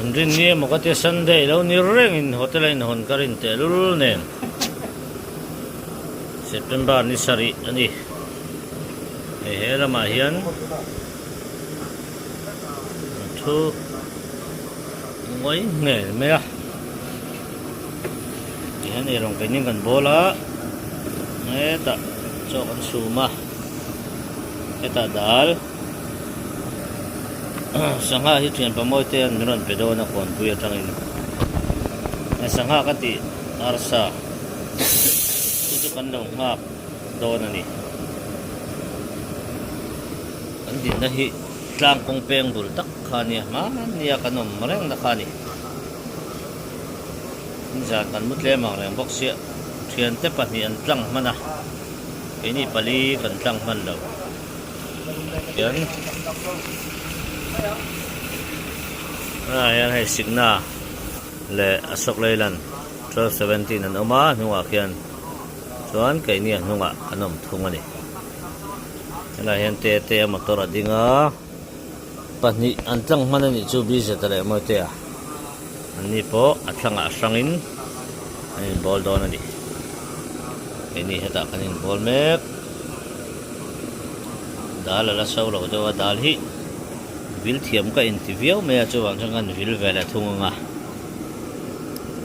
Min rin ni emaw ka tia Sunday lo ni rengin hotel a inhawn ka rin tehlul nen September ni sarih a ni. Hei he lamah hian an thu ngawi ngei mai a. Tihian eirawng keini kan bawl a, hetah chaw kan chhum a, hetah dal sangha hi thian pamawi te an min rawn pe dawn a kawnpui atangin he sangha ka tih arsa chu chu kan lo nghak dawn a ni. Kan dinna hi tlang kawng peng bul tak kha a nia, hmania kan awm reng na kha a ni. Nizan kan mu tlem ang reng bawk sia, thiante pahnih an tlang hman a, keini pali kan tlang hman lo. Tian ah hian hei Signa leh Ashok Leyland 1217 an awm a, hnungah khian chuan keini a hnungah an awm thung a ni. Helaiah hian te te a motor a ding a. Pahnih an tlang hman a nih chu Bizet a leh Mawitea an ni pawh a thlangah hrangin an inbawl dawn a ni. Keini hetah kan inbawl mek. Dal a la so lo deuh a, dal hi vil thiam ka inti viau mai a chuvang chuan kan vil ve leh thung ang a.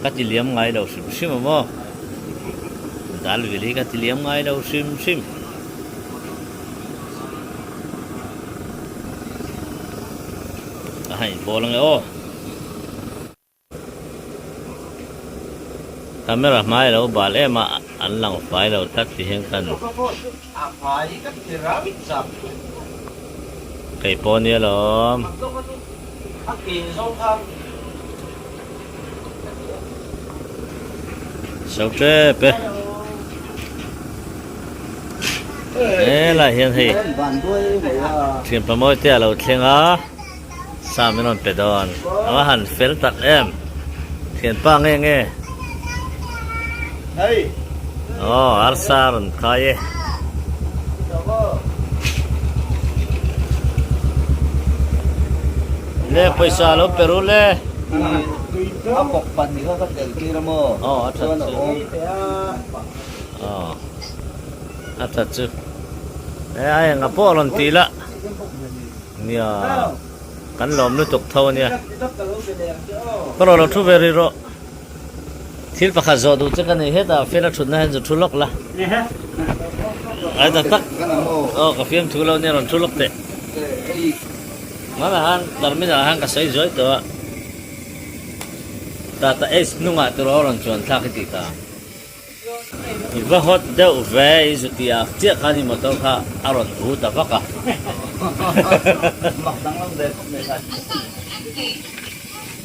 Ka ti liam ngai lo hrim hrim a maw? Dal vil hi ka ti liam ngai lo hrim hrim. A hain bawl ange aw. Camera hmai lo bal em a an lang fai lo tlat ti hian kan Kei pawh nia lawm. So tep e. Helai hian hei thian pamawi te a lo thleng a sa min rawn pe dawn a va han fel tak em thianpa nge nge aw arsa a rawn khai e. Le pawisa lo pe ru le. A bawk pan ni kha ka tel tir a maw? Aw a that chu. Aw a that chu. E a enga pawh rawn tih la. Nia kan lawm lutuk tho a nia. Ka rawn lo thu ve rih rawh. Thil pakhat zawh duh che ka nei hetah fela thutna hian chu thu lawk la. Ai tak tak. Aw ka fiam thu lo nia rawn thu lawk teh. Hmanah khan terminal ah khan ka sawi zuai tawh a. Tata Ace hnungah tur a rawn chuan thlak i tih ta. I va hawt deuh ve i zu tih ah chiah khan i motor kha a rawn hu ta vak a. Mak danglam ve khawp mai kha.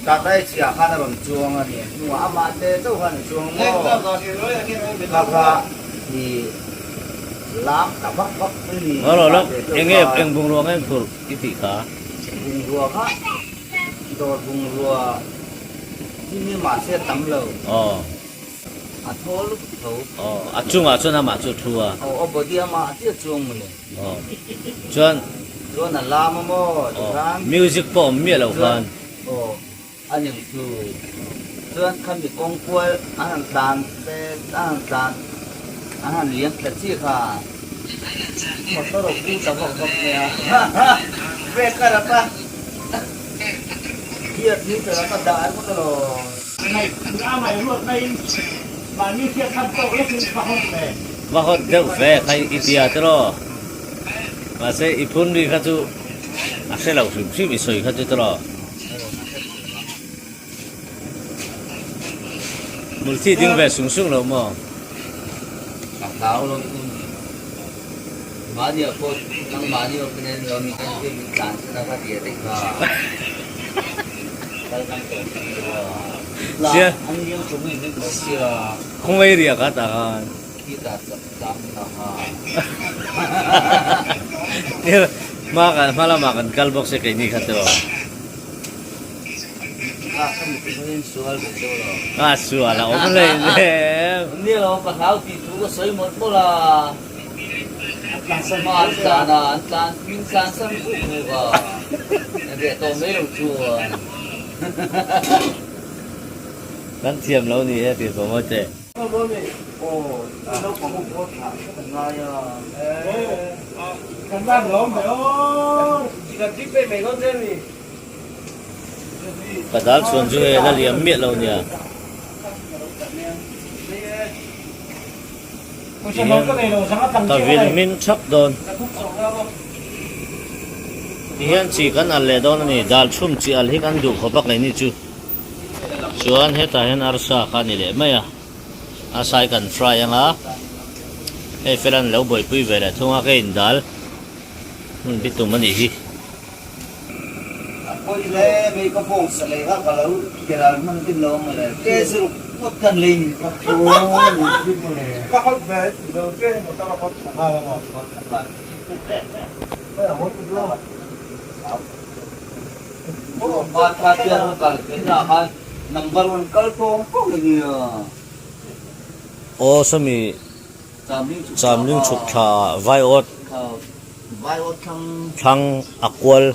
Tata Ace ah khan a rawn chuang a ni. Hnungah amah te chauh khan a chuang maw? Kha kha i lam ta vak vak mai ni. Ngaw lo lawk, eng nge eng bungrua nge phurh i tih kha? Bungrua kha dawr bungrua hi ni mahse a tam lo. Aw. A thaw lutuk tho. Aw, a chungah chuan amah chu a thu a. Aw, a body amah chiah chuang mawle. Aw, chuan. Chuan a lam a maw tikhan. Aw, music pawh awm miah lo khan. Aw, a ning chu. Chuan khami kawng kual an han tlan te, an han tlan, an han liam thla chiah kha. Motor a bu ta vak vak mai a. Brake a rap a. Gear neutral a ka dah ringawt alawm. Va hawt deuh ve kha i tia tiraw? Mahse i phun ri kha chu a hre lo hrim hrim i sawi kha chu tiraw? Hmulthi ding ve sung sung lo maw? Ka hlau lo thung. Mahni ah pawh nangmahni opinion lo mi kan hriat min tlan chhan a ka ti a daih kha. Kal kan tawh si lo a. Sia. An liam tawh mai vek mai sia. Khawngaih riah ka tah khan. Khi ta chak tlang ta kha. Hma kan hma lamah kan kal bawk se keini kha tiraw. A ka mit hi in sual ve deuh lo. A sual a awm hlei hle. Ni lo ka hlau tih thu ka sawi mawlh mawlh a. Hma an tlan a, an tlan min tlan san vuk vuk a. Reh tawh mai lo chuan. Kan thiam lo ni e tih pawh mawi teh. Ka dal chhuan chu hei la liam miah lo nia. Tihian ka vil min thap dawn. Tihian chi kan al leh dawn a ni. Dal chhum chi al hi kan duh khawp a keini chu. Chuan hetah hian arsa kha a ni leh mai a. Arsa hi kan fry ang a. Hei felan lo buaipui ve leh thung a ka in dal hmun bitum a nih hi. A pawi hle mai ka bawng sa lei kha ka lo keral hman din lo ang mawle ke ziruk ngawt khan lei min kha Ka hawt ve lo che motor a hawt thla nghal amaw. Aw sawmi Chamling chhuk thla ah Vaiawt thlang a kual.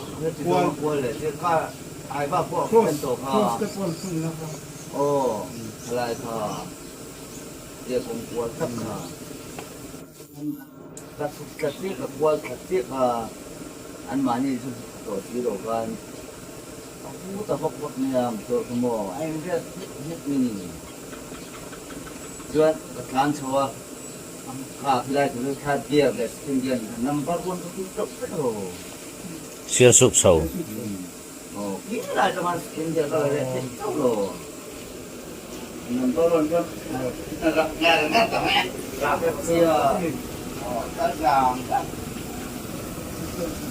Sialsuk chho.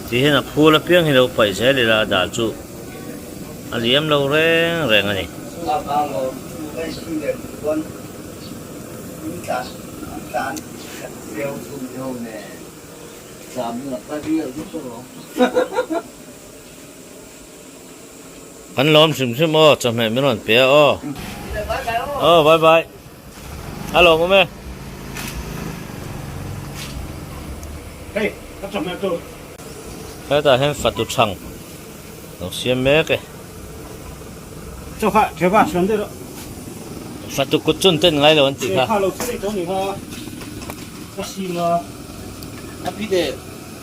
Ti hian a phul apiang hi lo paih zel ila a dal chu a liam lo reng reng a ni. Kan lawm hrim hrim aw chawhmeh min rawn pe a aw. Aw bye bye. A lawm awm e. Hei ka chawhmeh tur. Hetah hian fatu chhang lo siam mek e. Chaw kha theva siam daih rawh. Fatu kut chun ten ngai lo an tih kha. Kha lo chhun tawh ni kha ka sim a. A pi de.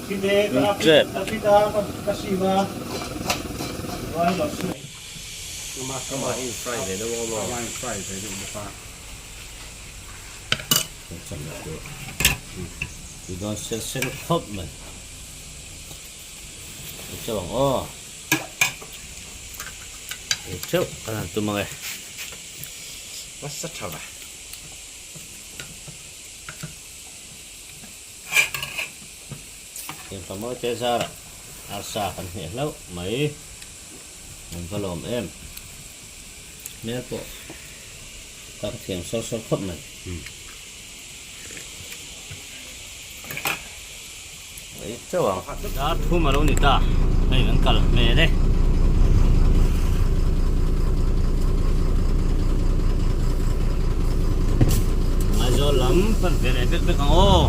Pi de ka pi da ka sim a. Vai lo sim. Kama in fry ve deuh bawk a maw. Kama in fry ve deuh bawk a. Tui dawn sel sel khawp mai. Tui teuh ang aw. Tui teuh kan han tum ang e. Nasa tha va. Thianpa mawi te zarah arsa kan hneh hlauh mai. An va lawm em. Hmel pawh ka thiam sawr sawr khawp mai. Ei teuh ang. Dar thum a lo ni ta. Hei kan kal hmel e. Aizawl lam pan ve leh vek vek ang aw.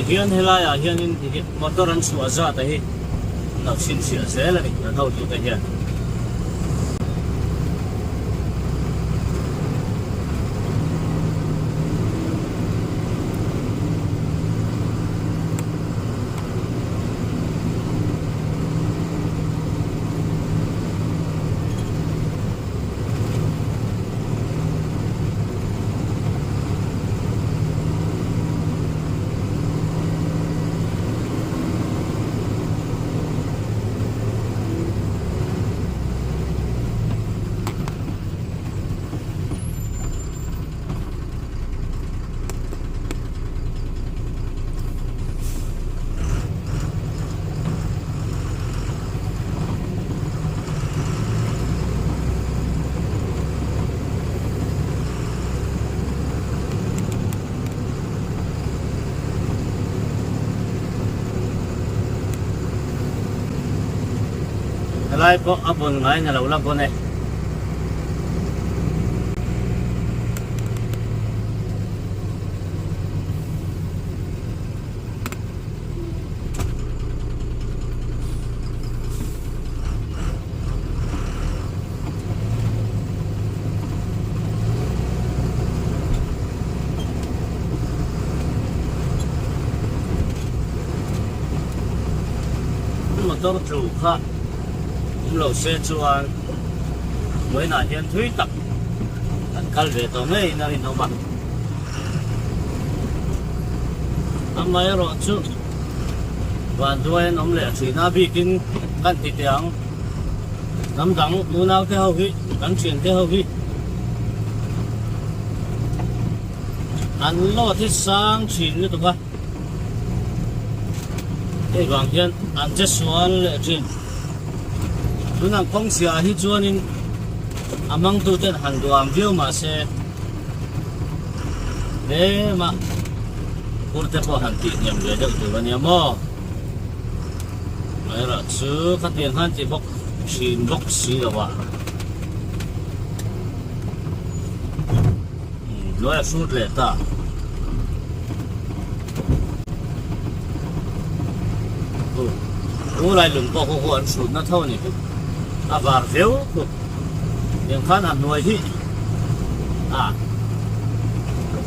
Tihian helaiah hianin motor an chhuah zat a hi an lo chhinchhiah zel a ni an hotute hian. Helai pawh a bawn ngaiin a lo la bawn e. Motor tlu kha awm lo se chuan vawiinah hian thui tak kan kal ve tawh ngeiin a rinawm a. Amaherawhchu vanduai an awm leh thin a bikin kan ti teh ang. Hnam dang unau te ho hi kan thian te ho hi an load hi sang thin lutuk a hei vang hian an che sual leh thin tunah kawng chhia ah hi chuanin a mangtu ten han duam viau mahse tlema phur te pawh han tih hniam ve deuh tur a nia maw. Erawh chu khatiang khan ti bawk thin bawk si lo a. Hnuai a hrut leh ta. Thu lai lung pawh khu khu an hrut na tho a ni. A var viau khu. Tiang khan a hnuai hi a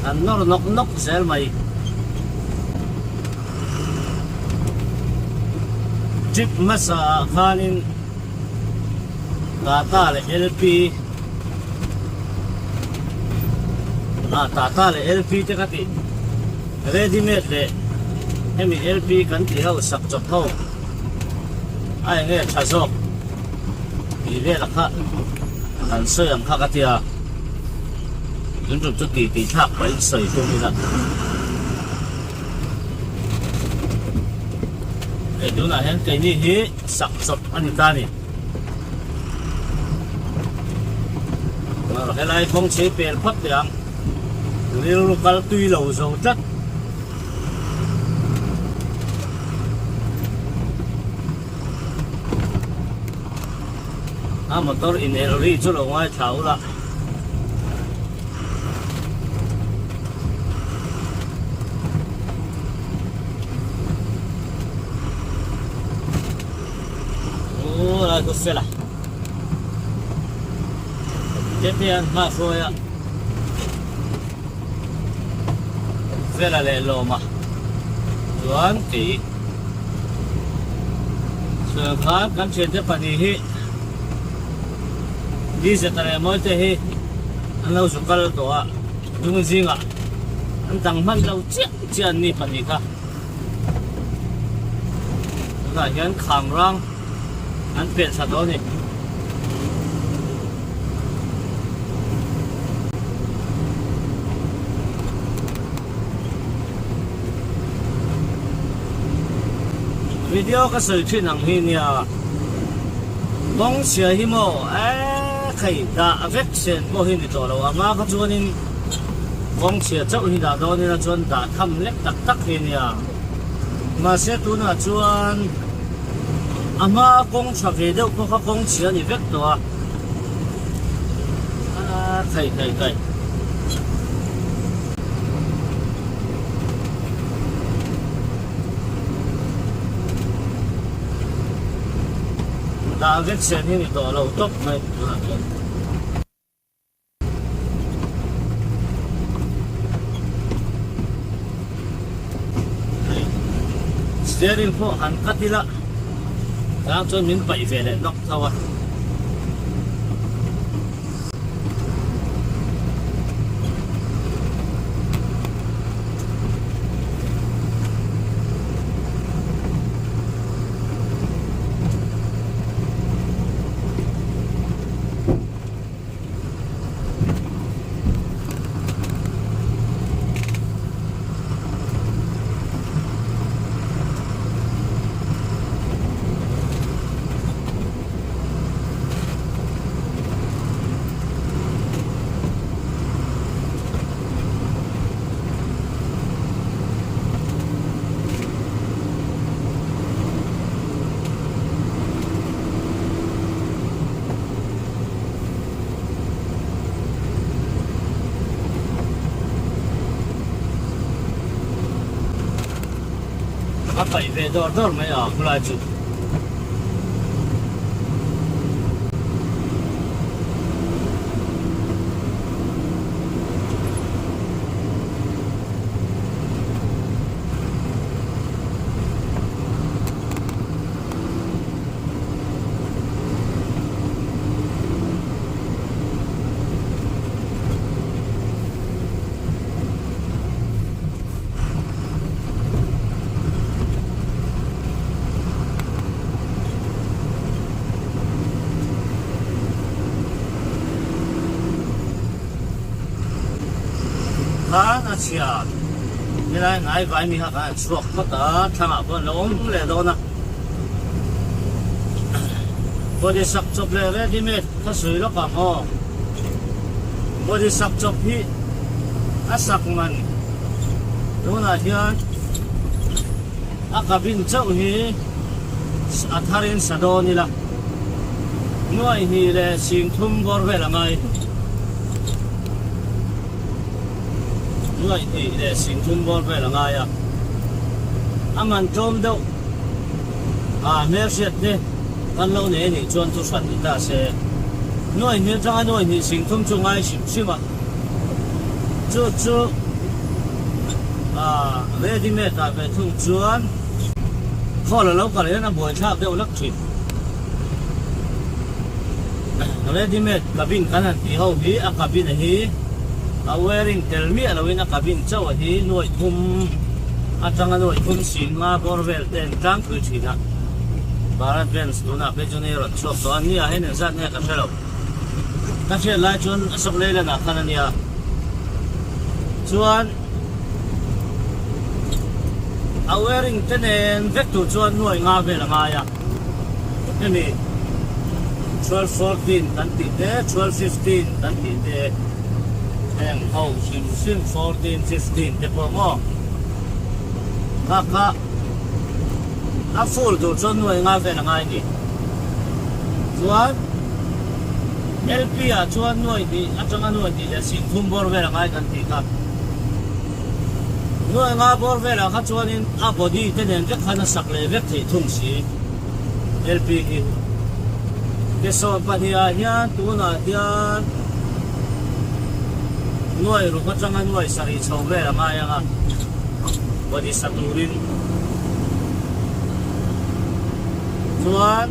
an nawr nawk nawk zel mai. Trip hmasa ah khanin Tata leh LP ah Tata leh LP te ka tih ready made leh hemi LP kan tih ho sak chawp ho a eng nge tha zawk tih vel a kha kan sawi ang kha ka tia tun tum chu tih tih thlak pahin sawi tum ila. Hei tunah hian keini hi sak chawp a ni ta a ni. Helai kawng chhe pel phawt teh ang. Rilru kal tui lo zo tlat. A motor in elh ri chu lo ngaithla ula. Aw lai chu fel a. Te an hma hruai a. Fela leh lawm a. Chuan kei chuan khan kan thiante pahnih hi Lizeta leh Mawite hi an lo zu kal tawh a, dung zingah an dang hman lo chiah chiah an ni pahnih kha. Tunah hian kham rang an pelh thla tawh a ni. Video ka sawi thin ang hi nia kawng chhia hi maw eee khei dah vek sen pawh hi ni tawh lo anga kha chuanin kawng chhia chauh hi dah dawn ila chuan dah tham lek tak tak hi nia mahse tunah chuan a hma kawng tha ve deuh pawh kha kawng chhia a ni vek tawh a khei khei khei. Dah vek sen hi ni tawh lo tawp mai tunah chuan. Steering pawh han cut ila tang chuan min paih ve leh nawk tho a. A paih ve dawr dawr mai a khulai chu. Khan a chhia helai hnai vai mi kha khan a chhuak phawt a thlangah pawh an lo awm leh dawn a body sak chawp leh ready made kha sawi lawk ang aw body sak chawp hi a sak man tunah hian a cabin chauh hi a tharin sa dawn ila nuai hnih leh singthum bawr vel a ngai nuai hnih leh singthum bawr vel a ngai a a man tlawm deuh a hmelhriat te kan lo nei anih chuan thu hran ni ta se nuai hnih atanga nuai hnih singthum chu ngai hrim hrim a chu chu ah ready made ah ve thung chuan khawl a lo kal hian a buaithlak deuh lak thin ready made cabin kan han tih ho hi a cabin a hi a wearing tel miah lo in a cabin chauh a hi nuaih thum atanga nuaih thum sing nga bawr vel te an tlangpui thin a Bharat Benz tunah phei chuan hei a rawn chhuak tawh a nia hei nen zat nge ka hre lo. Ka hriat lai chuan Ashok Leyland ah khan a nia. Chuan a wearing te nen vek tur chuan nuai nga vel a ngai a. Hemi 12 14 kan tih te 12 15 kan tih te heng ho hrim hrim 14 15 te pawh maw kha kha a full tur chuan nuai nga vel a ngai a ni. Chuan LP ah chuan nuai hnih atanga nuai hnih leh singthum bawr vel a ngai kan tih kha. Nuai nga bawr velah kha chuanin a body te nen vek khan a sak leh vek theih thung si LP hi. Ke 12 ah hian tunah hian nuai ruk atanga nuai sarih chho vel a ngai ang a body sa turin. Chuan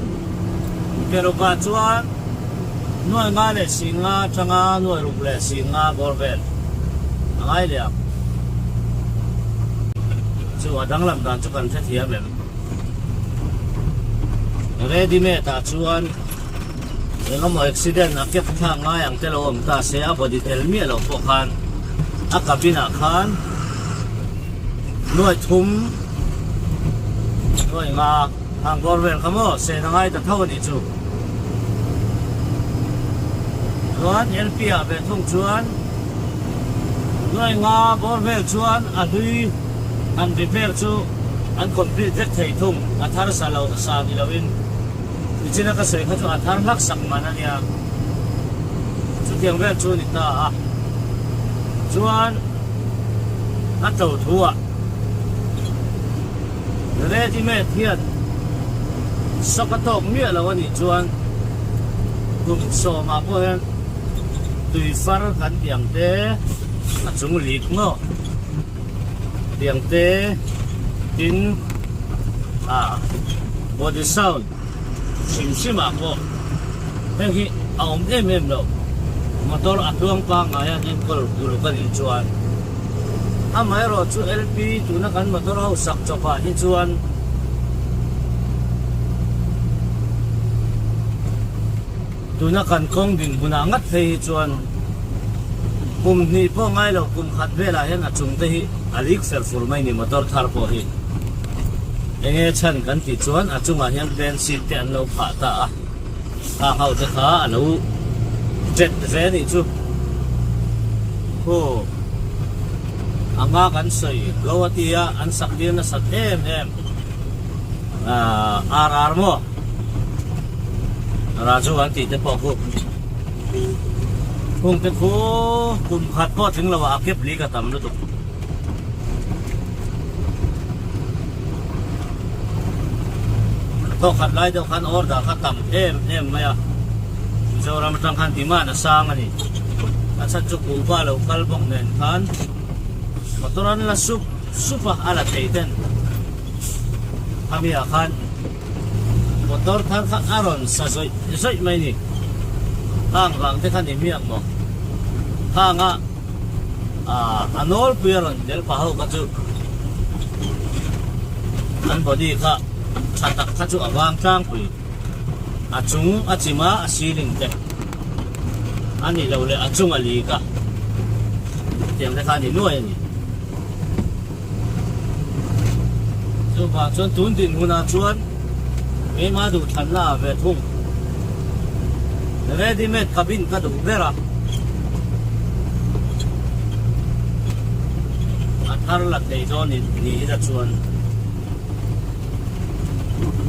Keruka chuan nuai nga leh si nga atanga nuai ruk leh si nga bawr vel a ngai leh ang. Chu a danglam dan chu kan hrethiam em? Ready made ah chuan engemaw accident a kep thlak ngai ang te lo awm ta se a body tel miah loh pawh khan a cabin ah khan nuai thum nuai nga hang bawr vel kha maw sen a ngai ta tho a nih chu. Chuan LP ah ve thung chuan nuai nga bawr vel chuan a hlui han repair chu an complete vek thei thung a thar sa lo sa ni loin nichina ka sawi kha chu a thar hlak sak man a nia chutiang vel chu a ni ta a chuan a to thu ah Ready made hian shock a tawk miah lo a nih chuan kum sawmah pawh hian tui far kan tih ang te a chung lik maw tih ang te tin ah body sound hrim hrim ah pawh heng hi a awm em em lo motor a tluang pangngai a enkawl uluk a nih chuan. Amaherawh chu LP tuna kan motor ho sak chawpah hi chuan tuna kan kawng dinhmunah ngat phei hi chuan kum hnih pawh ngai lo kum khat velah hian a chung te hi a lik fer fur mai ni motor thar pawh hi enge chhan kan tih chuan a chungah hian pen seat te an lo phah ta a. Khang ho te kha a lo tet ve a nih chu. Khu anga kan sawi Guwahati a an sak tir nasat em em RR maw Raju an tih te pawh khu khung te khu kum khat pawh tling lo ah a kep li ka tam lutuk. Thawkhat lai deuh khan order kha tam em em mai a, Mizoram atang khan demand a sang a ni. A chhan chu kuhva lo kal bawk nen khan motor an la sup sup a, a la thei ten khami ah khan motor thar kha a rawn sa zawih zawih mai ni. Khang vang te kha ni miak maw? Khang a a nawlpui a rawn tel pah ho kha chu an body kha tha tak kha chu a vang tlangpui a chung a chim a a ceiling te a nih loh leh a chung a li kha tiang te kha a ni nuai a ni. Chuvang chuan tun dinhmunah chuan keimah duhthlanna ah ve thung. Ready made cabin ka duh ber a, a thar la thei dawn ni ila chuan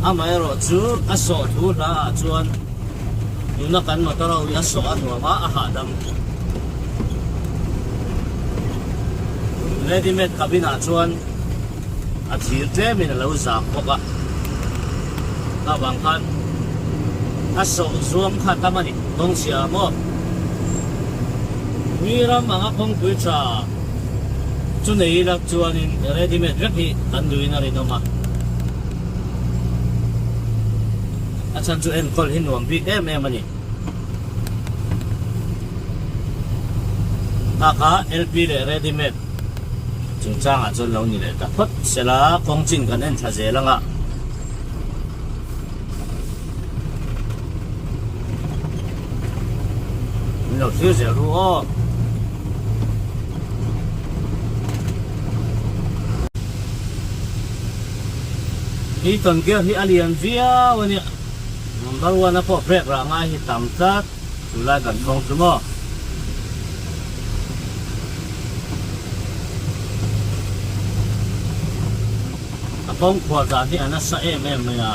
amaherawh chu a sawh thu hla ah chuan tuna kan motor ho hi a sawh a nuam a, a hahdam. Ready made cabin ah chuan a thir tlemin a lo zak bawk a, kha vang khan a sawh zuam kha tam a ni. Kawng chhia maw? Mi ram anga kawngpui tha chu nei ila chuanin ready made vek hi kan duhin a rinawm a, a chhan chu enkawl hi nuam bik em em a ni. Kha kha LP leh ready made Chungchangah chuan lo ni leh ta phawt sela kawng chin kan en thla zel anga. Min lo thlir zel ru aw. Hi tawn gear hi a lian viau a nia. Number one a pawh brake rah ngai hi tam tlat. Tunlai kan kawng chu maw. A kawng khuar dan hi a nasa em em mai a.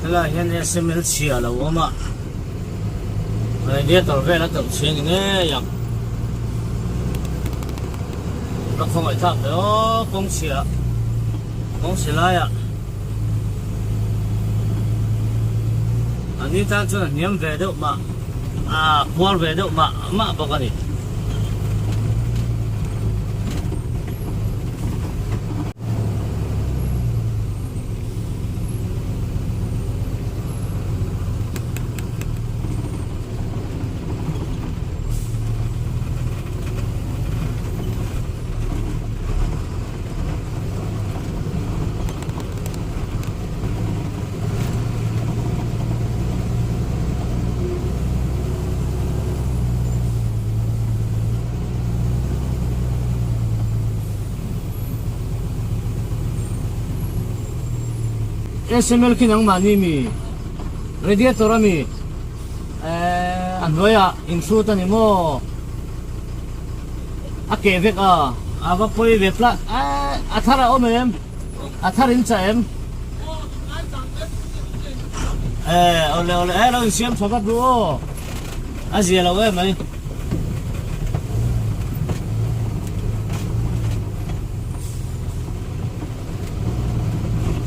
Helaiah hian SML chhia a lo awm a, radiator vel a tawlh chhia ni ngei ang. Ka khawngaih thlak ve aw kawng chhia kawng chhe laiah. A ni tan chuan a hniam ve deuh mah a khuar ve deuh mah mah bawk a ni. SML khi nangmahni mi radiator a mi eh a hnuaiah inhrut a ni maw a keh vek a a va pawi ve pla eh a thar a awm em a thar in chah em eh awle awle eh lo insiam tha vat ru aw a zia lo em mai.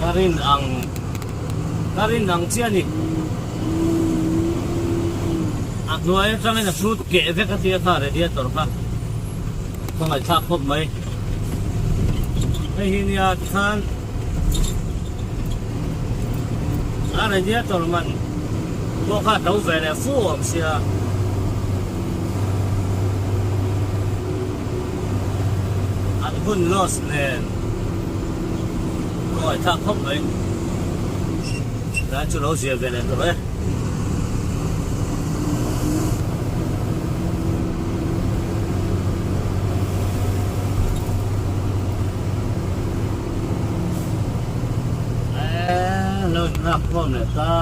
Ka rin ang ka rin ang chiah a ni. A hnuai atangin a hrut keh vek a tia kha radiator kha ka ngaihthlak khawp mai. Hei hi nia tikhan a radiator man pawh kha a to ve leh fu awm sia. An hun loss nen ka ngaihthlak khawp mai. Tlai chu lo zir ve leh tawh e. Eee lo inlak khawm leh ta.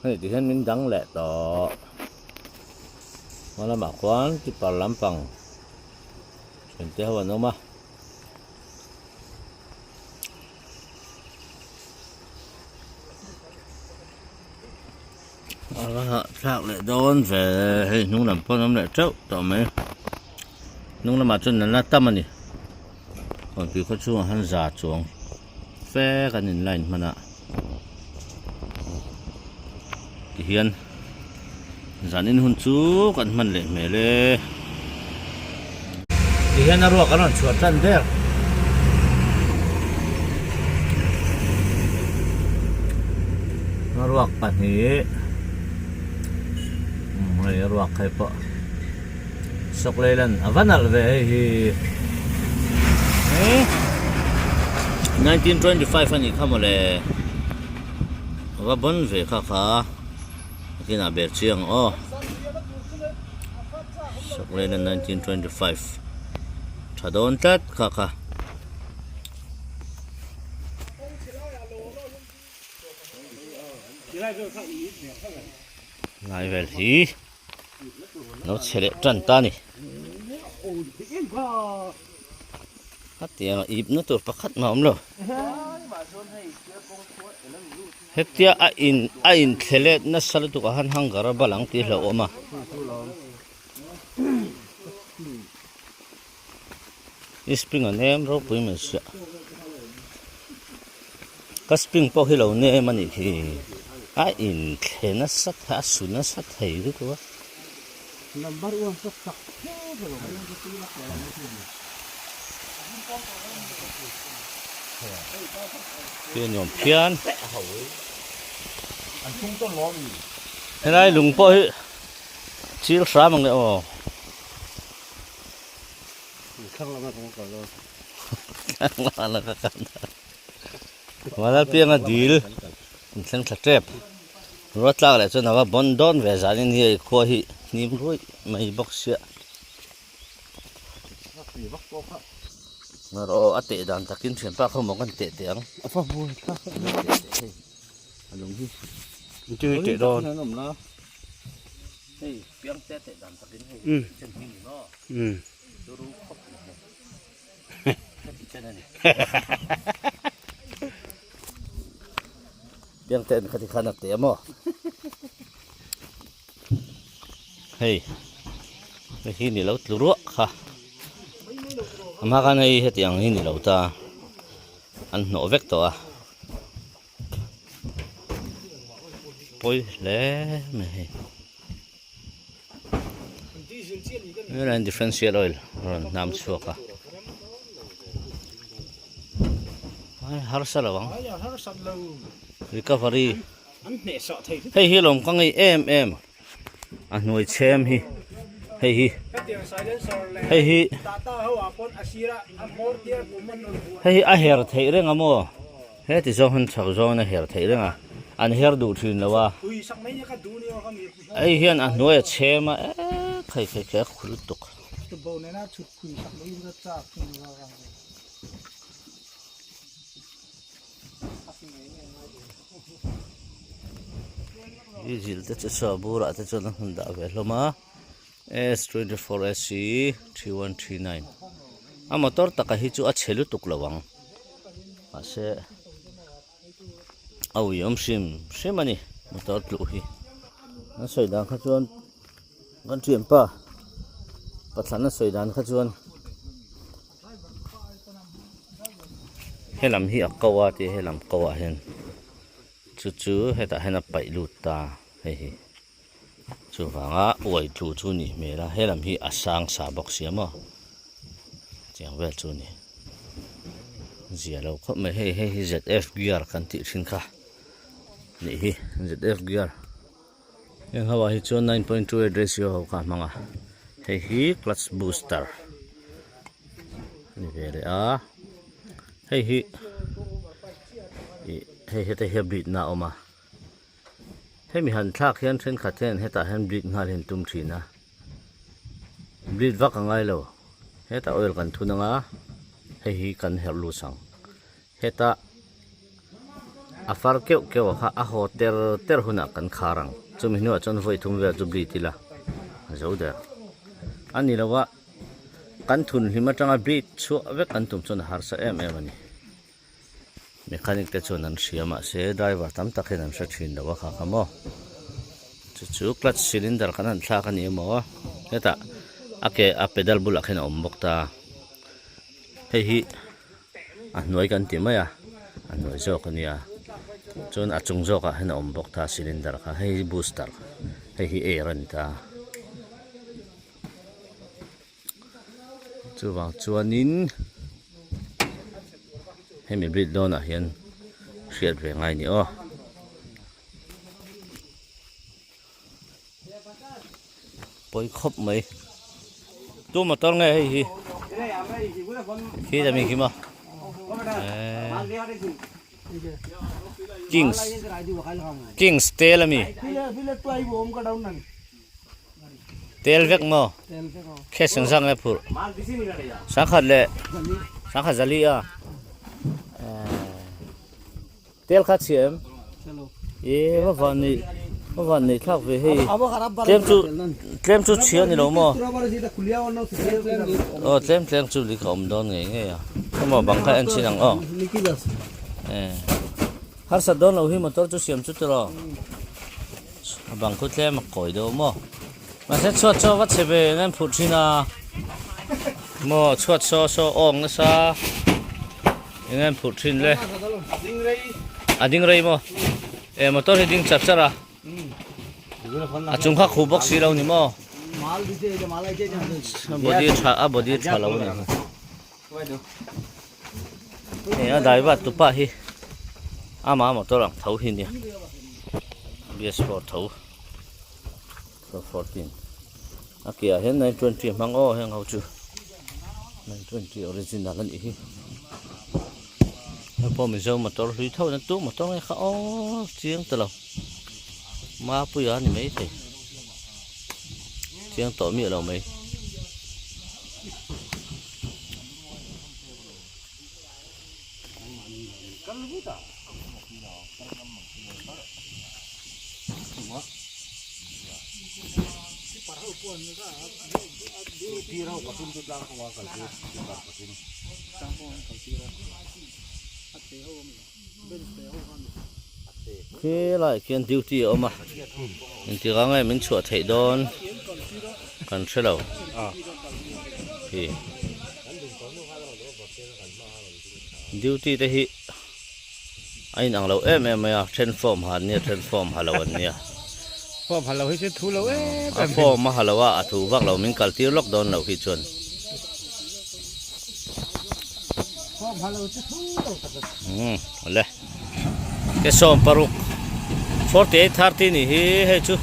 Hei ti hian min dang leh tawh hma lamah khuan tipper lampang thiante ho an awm a. A va hahthlak leh dawn ve hei hnung lam pawh an awm leh teuh tawh mai hnung lamah chuan an la tam a ni kawnpui khaw chhungah han za chuang. Fe kan in line hman a tihian zanin hun chu kan hman leh hmel e tihian a ruak an rawn chhuah tan der a ruak pahnih umm hei a ruak hei pawh. Sawk Leyland a va nalh ve hei hi 1925 a nih kha mawle a va bawn ve kha kha a kinah ber chiang aw Sawk Leyland 1925 tha dawn tlat kha kha. Lai vel hi. Lo chhe leh tan ta a ni. Hetiang a ip na tur pakhat mah a awm lo. Hetia a in a inthle let nasa lutuk a han hangar a bal ang tih hlauh awm a. I spring a nem ropui mai sia. Ka spring pawh hi lo nem a nih khi. A inthle nasa a su nasa thei lutuk a. Khi a nuam phian. Helai lung pawh hi chil hram ang e aw. Vanlalpianga dil in thleng thla tep ruat tlak leh chuan a va bawn dawn ve zanin hi hei khua hi hnim ruih mai bawk sia aw a teh dan takin thianpa khaw maw kan teh teh ang a lung hi teh dawn Hei piang te teh dan takin hei chen hi ni maw turu khawp mai hei heti chen a ni piang te an khati khan a teh a maw hei hei hi ni lo tlu ruah kha a hma khan hei heti ang hi ni lo ta an hnawh vek tawh a. Pawi hle mai hei helai hian differential oil a rawn hnam chhuak a ai harsa lo ang recovery hei hi lawm ka ngei em em. A hnuai chhem hi hei hi hei hi hei hi a her theih reng a maw heti zawng hian chho zawngin a her theih reng a an her duh thin lo a hei hian a hnuai a chhem a eee khai khai khai a khul lutuk. Diesel te chu saw burah te chuan a hun dah ve hlawm a S 24 AC 3139 a motor taka hi chu a chhe lutuk lo ang mahse a ui awm hrim hrim a ni motor tluh hi an sawi dan kha chuan kan thianpa pathlana sawi dan kha chuan. Helam hi a ko a tih helam ko ah hian chu chu hetah hian a paih lut ta hei hi chuvanga uai tlu chu a nih hmel a helam hi a sang sa bawk sia maw tiang vel chu a ni zia lo khawp mai hei hei hi zf gear kan tih thin kha nih hi zf gear heng ho ah hi chuan 9.28 ratio ho kha a hmang a hei hi clutch booster a ni ve leh a hei hi ih hei heta hi a bleed na a awm a hemi han thlak hian thenkhat hian hetah hian bleed nghal hi an tum thin a bleed vak a ngai lo hetah oil kan thun ang a hei hi kan herh lut ang Heta a far keuh keuh a kha a haw ter ter hunah kan khar ang. Chumi hnuah chuan vawi thum vel chu bleed ila a zo der. A ni lo a, kan thun hlim atanga bleed chhuah vek kan tum chuan a harsa em em a ni. Mechanic te chuan an hria mahse driver tam tak hian an hre thin lo a kha kha maw. Chu chu clutch cylinder kan han thlak a ni emaw hetah a ke a pedal bulah khian a awm bawk ta. Hei hi a hnuai kan ti mai a a hnuai zawk a nia chuan a chung zawkah hian a awm bawk ta cylinder kha hei hi booster hei hi air a ni ta chuvang chuanin hemi bridge dawnah hian hriat ve ngai a ni aw. Pawi khawp mai tu motor nge hei hi khi ta mi khi maw kings kings tel ami tel vek maw khe seng zak nge phurh sangkhat leh sangkhat zali a Tel kha chhia em? E va van nei va van nei thlak ve hei tlem chu tlem chu chhia ni lo maw aw tlem tlem chu lika awm dawn ngei ngei a khawmaw bang kha en chin ang aw e harsat dawn lo hi motor chu siam chu tiraw a bang khu tlem a kawi deuh maw mahse chhuat saw va chhe ve eng em phurh thin a maw chhuat saw saw awng nasa. Eng nge an phurh thin le? A ding rei maw? E motor hi ding char char a. A chung kha khuh bawk si lo ni maw? A body tha a body tha lo ni. Hei a driver tupa hi ama motor ang tho hi nia. BS4 tho. 14. A ke ah hian 920 a hmang aw heng ho chu 920 original a nih hi hei pawh mizo motor hlui tho na tu motor nge kha aw chiang ta lo mapuia a ni mai thei chiang tawh miah lo mai. Helaiah khian duty a awm a engtik ah nge min chhuah theih dawn kan hre lo hi duty te hi a inang lo em em mai a then form ha an nia then form ha lo an nia form ha lo hi chu thu lo em a form a ha lo a a thu vak lo min kal tir lawk dawn lo hi chuan form ha lo chu thu lo tak a um awle ke sawm paruk 48 30 ni hi hei chu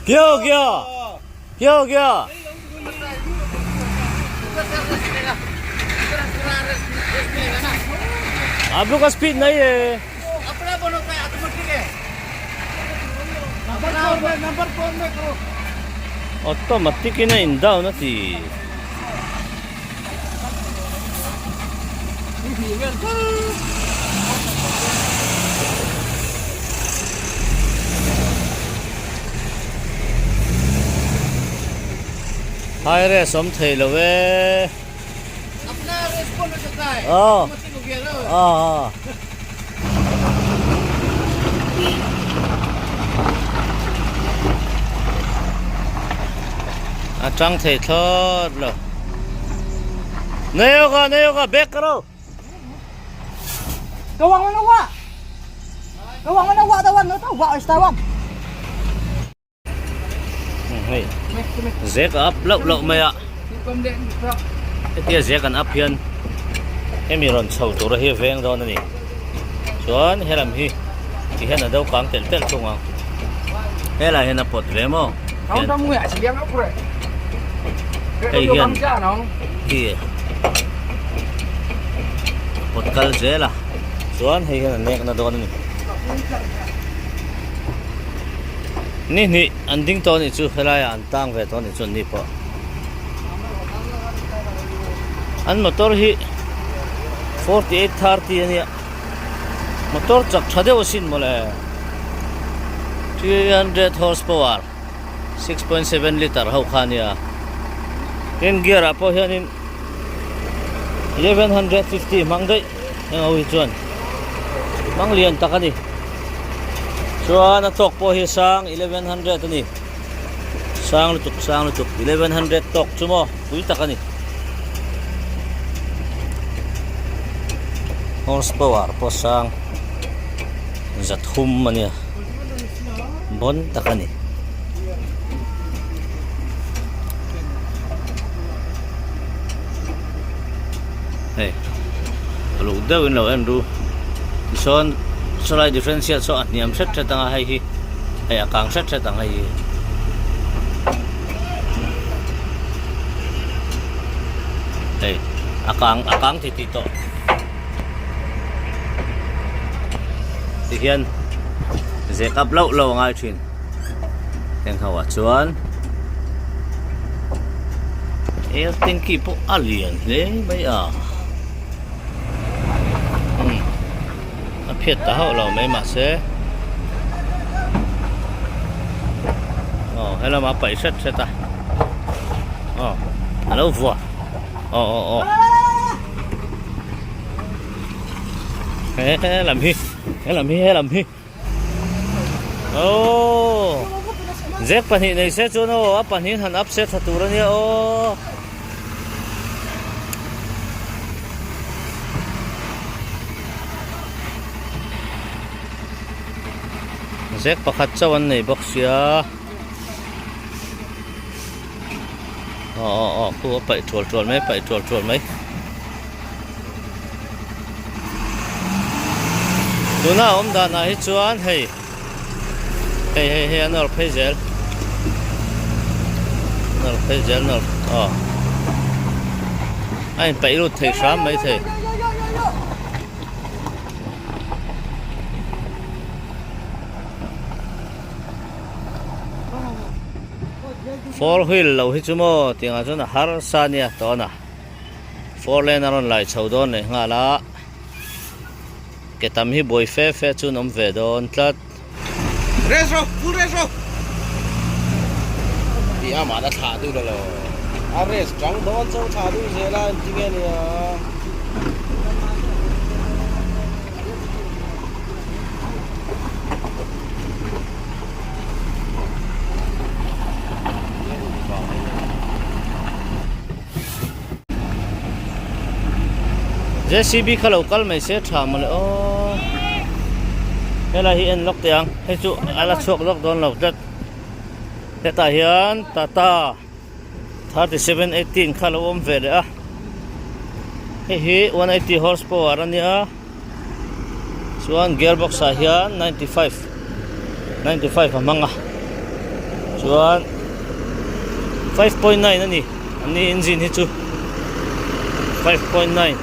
Kyo kyo kyo kyo. आप लोग का स्पीड नहीं है Automatic in a in down a ti. High res awm thei lo e. Aw aw. A tang thei thlawt lo. Nei hoga nei hoga back karo. Hei zek a up loh loh mai a hetia zek an up hian hemi rawn chho tura hi veng dawn a ni chuan helam hi ti hian a do kang telh telh thung ang helai hian a pawt ve maw hei hian hi pawt kal zel a chuan hei hian a nek na dawn a ni. Ni hnih an ding tawh anih chu helaiah an tang ve tawh anih chu an ni pawh. An motor hi 4830 ania motor chak tha deuh asin mawle 300 horsepower 6.7 litre ho kha ania tin gear ah pawh hianin 1150 hmang daih heng ho hi chuan hmang lian tak a ni. Chuan a tawk pawh hi sang 1100 a ni. Sang lutuk sang lutuk 1100 tawk chu maw pui tak a ni. Horse power pawh sang zathum a nia bawn tak a ni. Hei uluk deuhin lo en ru tichuan sawlai differential saw a hniam hret hret ang a hei hi hei a kang hret hret ang hei hi hei a kang a kang ti tih tawh tihian zek up loh loh a ngai thin. Heng ho ah chuan air tanky pawh a lian hle mai a umm a phiat ta hauh lo mai mahse aw helamah a paih hret hret a aw a lo vuah aw aw aw he lam hi he lam hi he lam hi. Aww zek pahnih nei se chuan aw a pahnihin han up se tha tur ania aw. Zek pakhat chauh an nei bawk sia aw aw aw khu a paih tual tual mai paih tual tual mai. Tuna awm danah hi chuan hei hei hei hei an awrh phei zel an awrh phei zel an awrh aw a inpeih lut thei hram mai thei. Four wheel lo hi chu maw tiangah chuan a harsa ania tawn a. Four lane a rawn lai chho dawn leh nghal a, ke tam hi buai fe fe chu an awm ve dawn tlat. Race rawh, full race rawh. Tih a mahna thlah duh lo. A race chang dawn chauh thlah duh zel a engtin nge nia. J_c_b kha lo kal mai se tha mawle aw helai hi en lawk teh ang hei chu a la chhuak lawk dawn lo tlat hetah hian tata 3718 kha lo awm ve leh a hei hi 180 horse power a nia chuan gear box ah hian 95 95 a hmang a chuan 5.9 a ni an ni engine hi chu. 5.9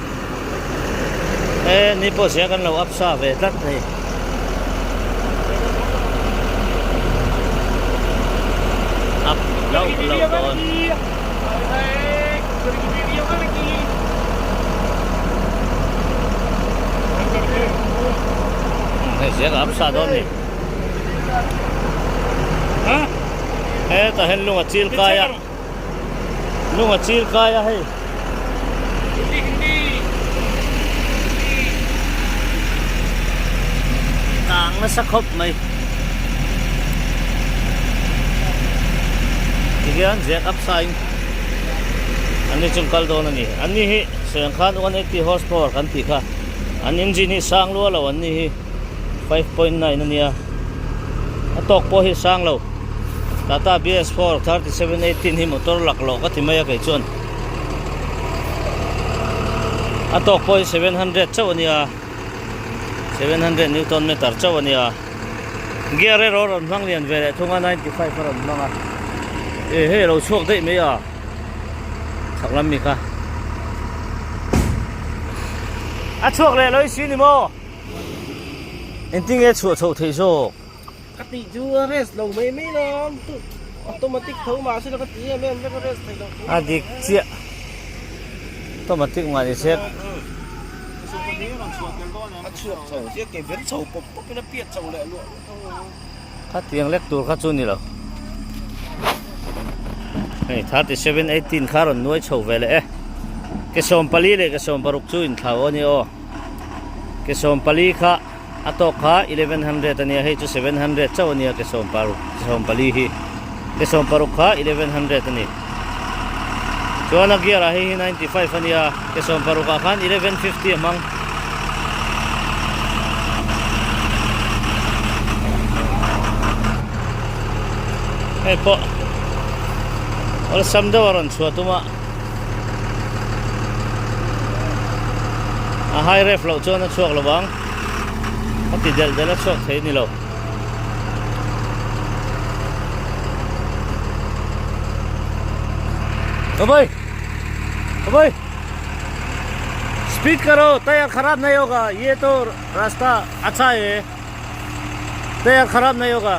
e ni pawh zia kan lo up sa ve tlat hei. Up loh loh dawn. Hei zia ka up sa dawn ni. Hetah hian lung a chil kai a. Lung a chil kai a hei. Tang nasa khawp mai. Tihian zek up sain an ni chung kal dawn a ni. An ni hi sawiang khan 180 horsepower kan tih kha. An engine hi sang lua lo an ni hi. 5.9 a nia a tawk pawh hi sang lo Tata BS4 3718 hi motor lak loh ka ti mai a kei chuan a tawk pawh hi 700 chauh a nia 700 newton meter chauh a nia gear erawh a rawn hmang lian ve leh thung a 95 a rawn hmang a e hei a lo chhuak daih mai a chhak lam mi kha a chhuak leh lo i si ni maw. Engtin nge chhuah chhoh theih zawk? Ka tih chu a rest lo mai mai lo, automatic tho mah se ka ti em em vek a rest theih loh tho. A dik chiah, automatic mah ni se. A chhuak chho chiah ke ber chho pawp pawp in a piat chho leh luah luah tho a. Khatiang lek tur kha chu ni lo. Hei 3718 kha rawn nuai chho ve leh e. Ke 14 leh ke 16 chu inthlau a ni aw. Ke 14 kha a tawk kha 1100 a nia hei chu 700 chauh a nia ke 16 ke 14 hi. Ke 16 kha 1100 a ni. Chuan a gear ah hei hi 95 a nia ke 16 ah khan 1150 a hmang. Hei pawh awlsam deuh a rawn chhuah tum a a high ref loh chuan a chhuak lo vang a ti delh delh a chhuak thei a ni lo. Awii awii. Speed karo tyre kharab nahi hoga ye to rasta acha hai tyre kharab nahi hoga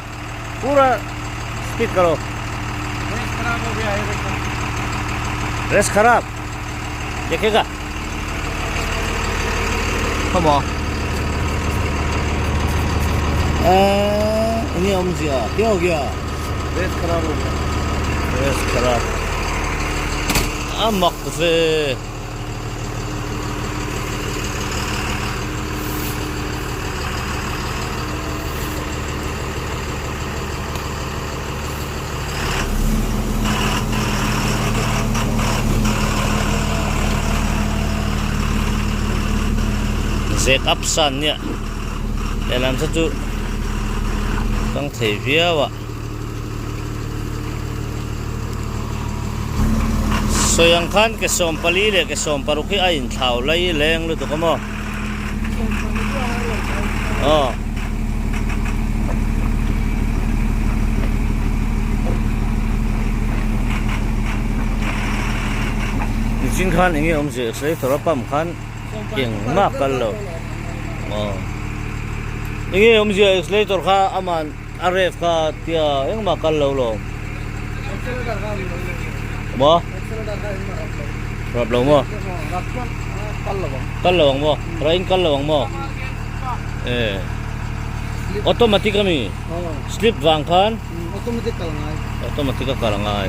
pura speed karo race kharab dekhega khawmaw eh enge awmzia kya ho gaya race kharab ho gaya race kharab a mak ve. Zek up san nia lehlam te chu kang thei viau a. Sawi ang khan ke 14 leh ke 16 hi a inthlau lai leng lutuk a maw? Aw. Nichin khan enge awmzia accelerator a pump khan engmah kal lo. Aw. Enge awmzia accelerator kha aman. A ref kha tia engmah kal lo lo. Maw? Rap lo maw? Kal lo ang maw? Rain kal lo ang maw? Eh. Automatic ami? Slip vang khan? Automatic kal ngai. Automatic a kal ngai.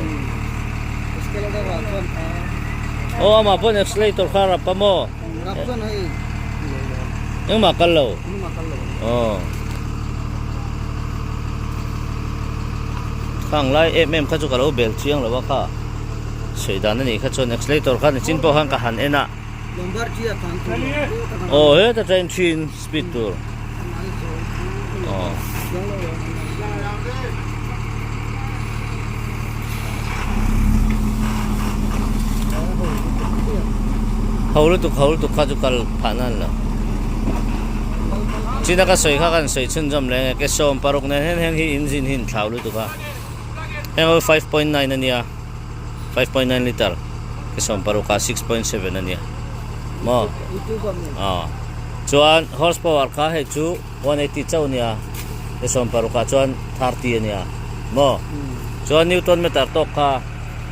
Oh ama pawh accelerator kha rap a maw? Rap chuan hei. Engmah kal lo. Engmah kal lo. Aw. Khang lai em em kha chu ka lo bel chiang lo a kha sawi dan a nih kha chuan accelerator kha nichin pawh khan ka han en a aw heta train thin speed tur aw ho lutuk ho lutuk kha chu kal phah nan lo. China ka sawi kha kan sawi chhunzawm leh nge ke 16 nen hian heng hi engine hi inthlau lutuk a heng ho 5.9 a nia 5.9 litre ke 16 ah 6.7 a nia. Maw? Aw. Chuan horse power kha hei chu 180 chauh ania, ke 60 ah chuan 30 ania. Maw? Chuan newton meter tawk kha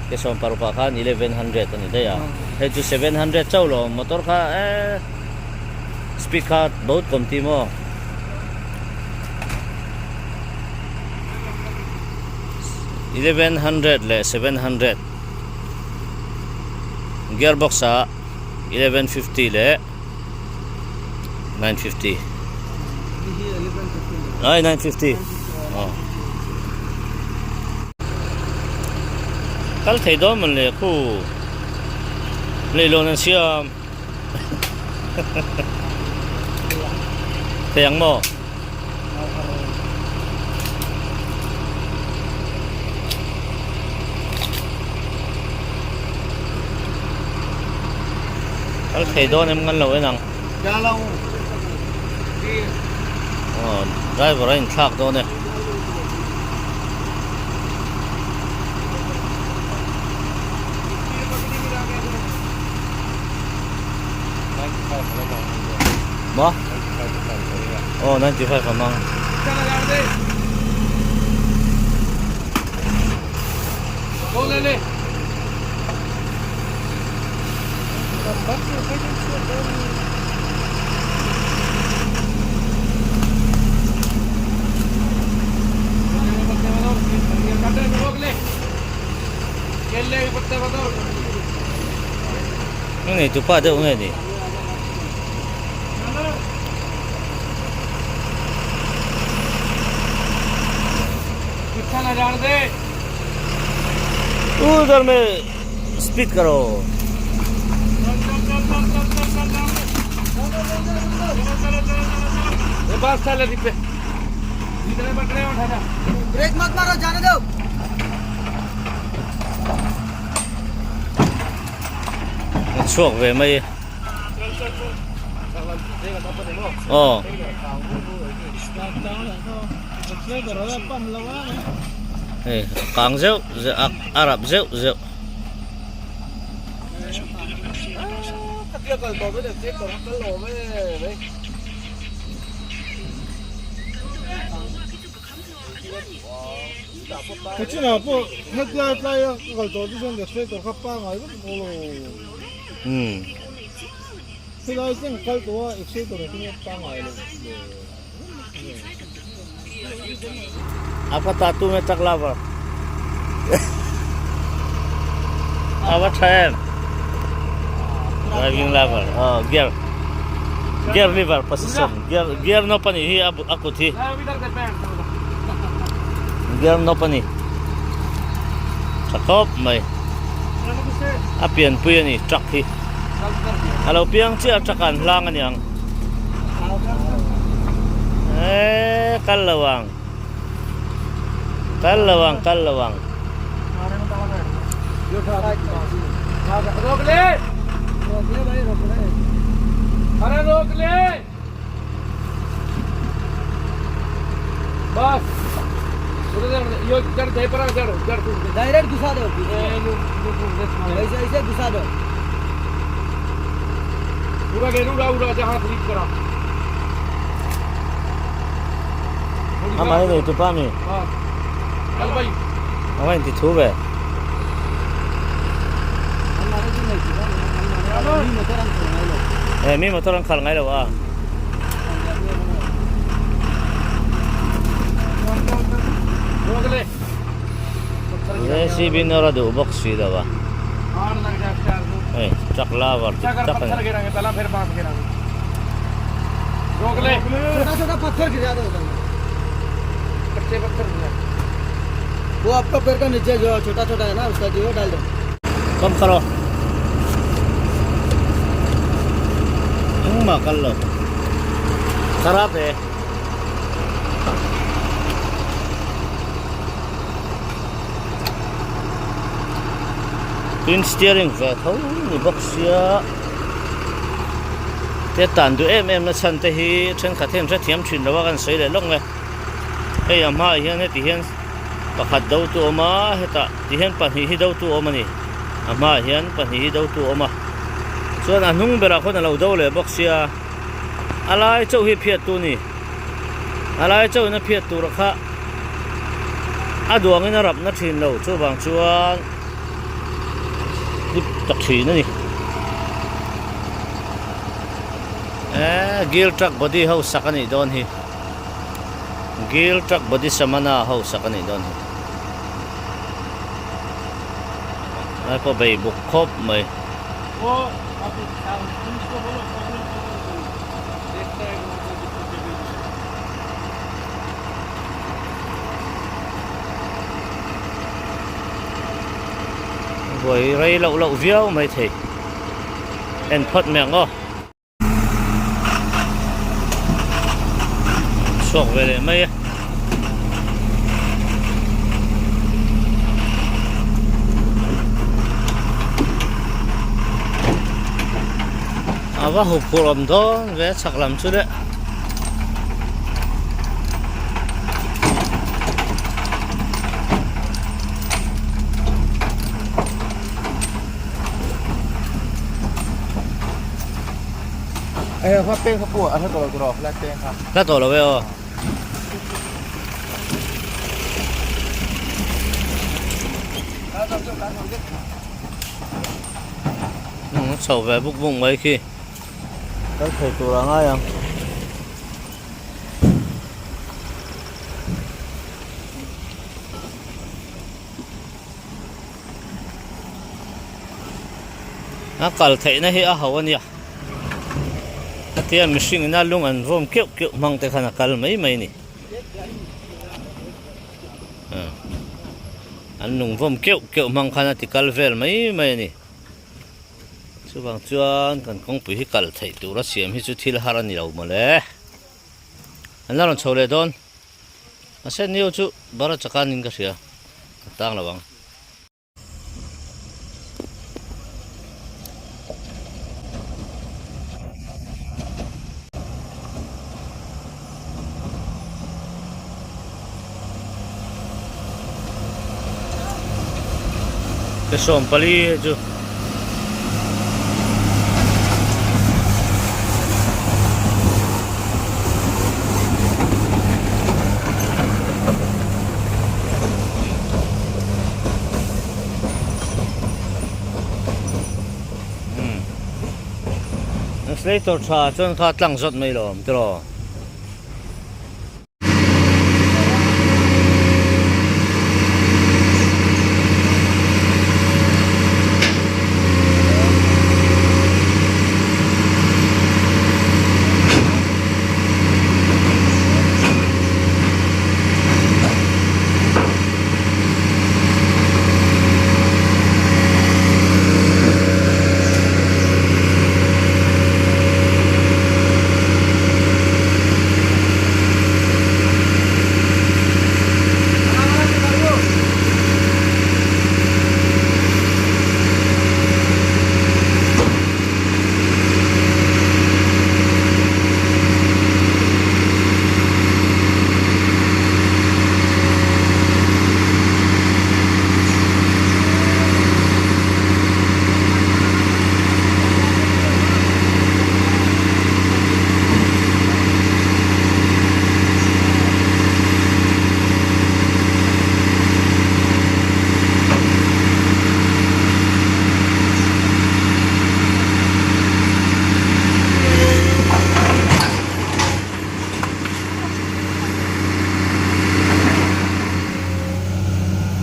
ke 60 ah khan 1100 a ni daih a. Hei chu 700 chauh lo, motor kha eh speed kha bahut kawm ti maw? 1100 leh 700 gearbox ah 1150 leh 950 ai 950 aw kal thei dawn man le khu leilawn an siam thei ang maw. Kal thei dawn em ngan lo en ang. Aw driver a inthlak dawn e. Maw? Aw 95 a mang. Nge tu pa deuh nge ni. उधर में speed करो break मत मारो जाने दो A chhuak ve mai aw hei a kang zeuh zeuh a a rap zeuh zeuh. Kachinah pawh hetlai tlaia ka kal tawh te chuan accelerator kha pangai vek bawk lo. Helai thleng kal tawh a accelerator ah hian pangai lo le. Apa tattoo nge chak lover. Ava tha em. Driving lover. Oh gear. Gear lever position. Gear gear no pani hi a kut hi. Gear no pani. Tha khawp mai. A pianpui a ni truck hi. A lo piang chiah a truck ah an hlang a niang. Eee kal lo ang. Kal lo ang kal lo ang. Direct घुसा दो ऐसे ऐसे घुसा दो Amah hi nei tupa mi? Amah in ti thu ve. Eh mi motor an khal ngai lo a. JCB nawr a duh bawk si lo a. Hei truck lover dik tak a ni. Kam kha rawh. Engmah kal lo. Kharap e. Twin steering ve tho ni bawk sia. Te tan duh em em na chhan te hi thenkhat hian hrethiam thin lo a kan sawi leh lawk nge. Hei a hmaah hian heti hian pakhat do tu awm a hetah ti hian pahnih hi do tu awm a ni. A hmaah hian pahnih hi do tu awm a. Chuan a hnung berah khawn a lo do leh bawk sia, a lai chauh hi phiat tu ni. A lai chauhin a phiat tur kha a duangin a rapna thin lo, chuvang chuan ip ta thin a ni. Eee Gil truck body ho sak a nih dawn hi. Gil truck body samana ho sak a nih dawn hi. Lai pawh bei buk khawp mai. Buai rei loh loh viau mai thei. En phawt mai ang aw. Chhuak ve leh mai a. A va huphurh awm dawn ve a chhak lam chu le. Hla tawh lo e aw. Chho ve buk buk mai khi. Kal thei tur a ngai ang. A kal theihna hi a ho a nia hetia mihring ina lung an vawm keuh keuh hmang te khan a kal mai mai a ni an lung vawm keuh keuh hmang khan a ti kal vel mai mai a ni chuvang chuan kan kawngpui hi kal theih tura siam hi chu thil har a ni lo mawle an la rawn chho leh dawn. A sen nio chu bara chakanin ka hria ka tang lo ang. Ke 14 hei chu. Translator tha chuan kha tlang zawt mai lo awm tiraw.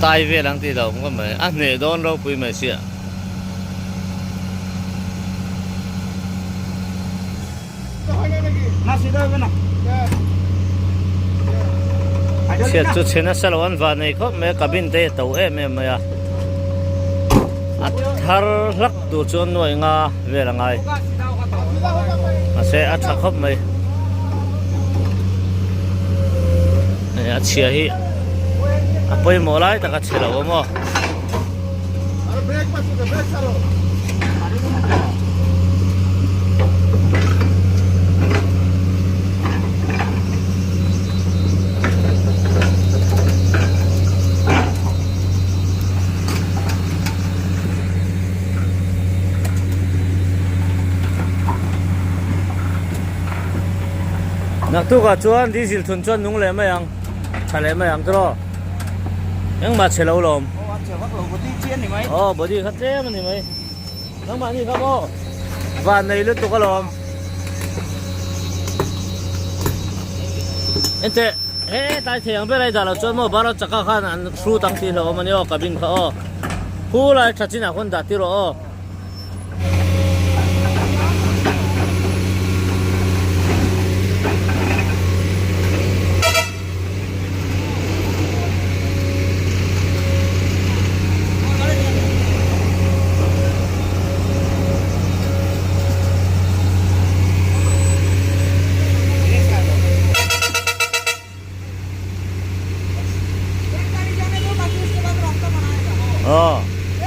Tai vel ang tih lo ngawt mai a hneh dawn ropui mai sia. Chhiat chu chhe nasa lo an van nei khawp mai a cabin te hi a to em em mai a a thar hlak tur chuan nuai nga vel a ngai mahse a tha khawp mai hei a chhia hi a pawimawh lai tak a chhe lo a maw. Naktukah chuan diesel thun chuan nung leh mai ang, tha leh mai ang tiraw? Engmah chhe lo lawm. Aw a chhe vak lo body chi a ni mai. Aw body kha tlem a ni mai. Nangmah ni kha maw? Van nei lutuk alawm. Enteh he tlai thei ang ber a i dah loh chuan maw Bharat chaka khan an hrut ang tih hlauhawm a ni aw cabin kha aw. Khu lai tha chinah khawn dah tir rawh aw.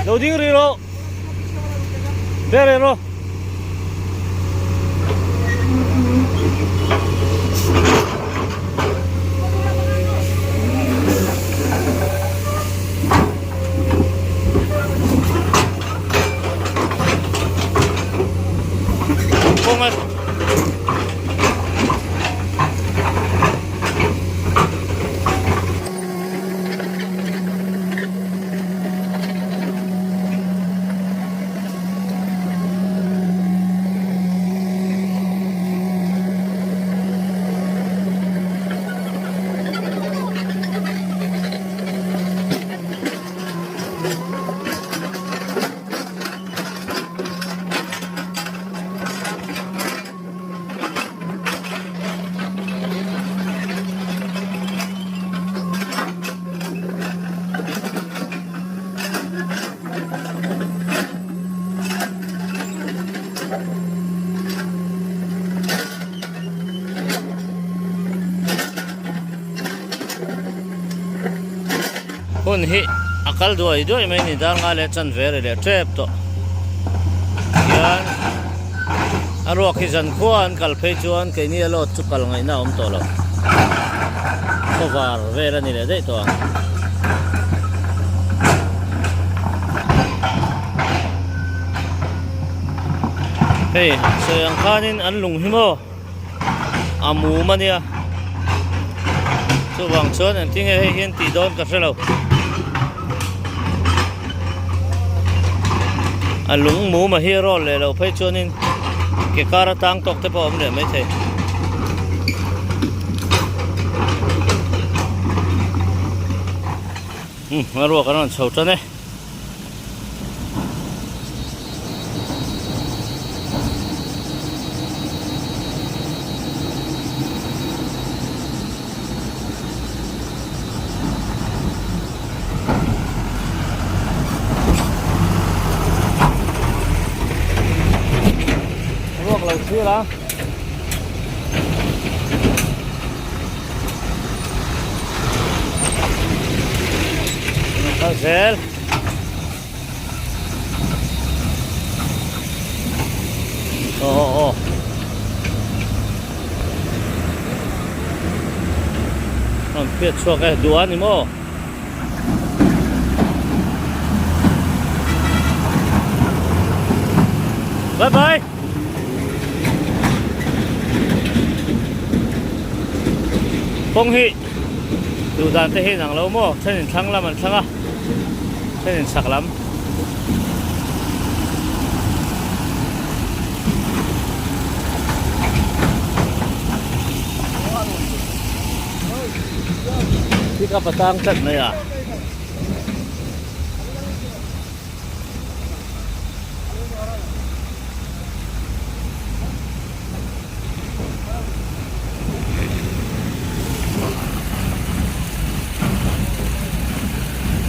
Lo ding rih rawh. Ber rih rawh. Kawnga Hun hi a kal duai duai mai a ni dar ngai leh chanve ri leh tep tawh hian a ruak hi zan khua an kal phei chuan keini a load chu kal ngaihna a awm tawh lo khawvar vel a ni leh daih tawh ang. Hei sawi ang khanin an lung hi maw a mum a nia chuvang chuan engtin nge hei hian tih dawn ka hre lo a lung mum a hi a rawl leh loh phei chuanin ke kar atang tawk te pawh a awm leh maithei. Umm a ruak an rawn chho tan e. Ruak lo thlir a. Kal zel. Aw aw aw. Rawn phiat chhuak e duh a ni maw? Bye bye. Kawng hi duh dan te hi inang lo maw thenin thlang lam an thlang a thenin chhak lam. Pick up a tang tlat mai a.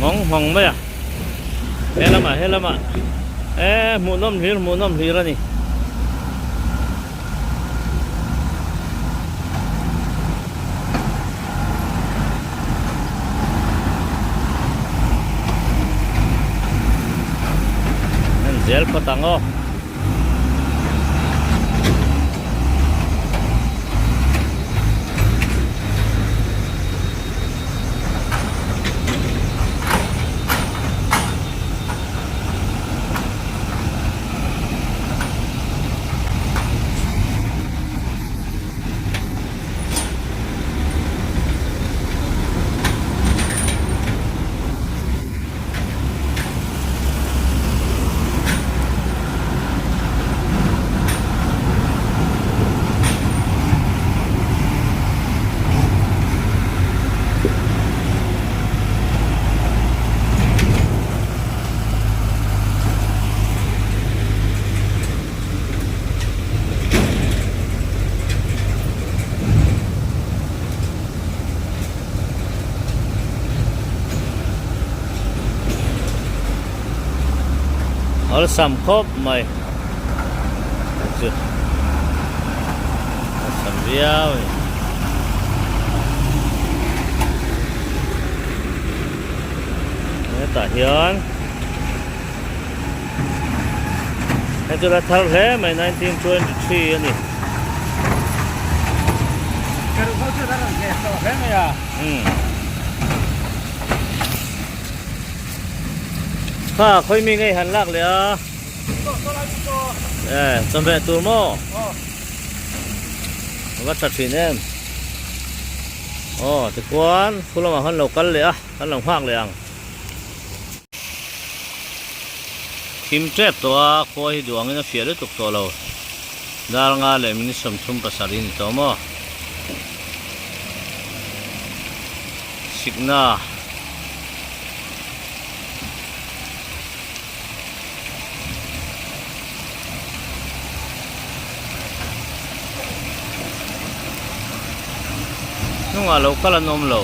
Nghawng nghawng mai a he lamah he lamah eh hmuhnawm hlir hmuhnawm hlir a ni. En zel phawt ang aw. Awlsam khawp mai chu awlsam viau a ni. Hetah hian hei chu la thar hle mai 1923 a ni. Kha khawi mi ngei han lak leh a. E chawhmeh tur maw? A va tha thin em. Aw tichuan khu lamah khan lo kal leh a kan lo nghak leh ang. Thim tep tawh a khua hi duh angin a fiah lutuk tawh lo. Dar nga leh minute 37 a ni tawh maw? Sikna. Hnungah lo kal an awm lo.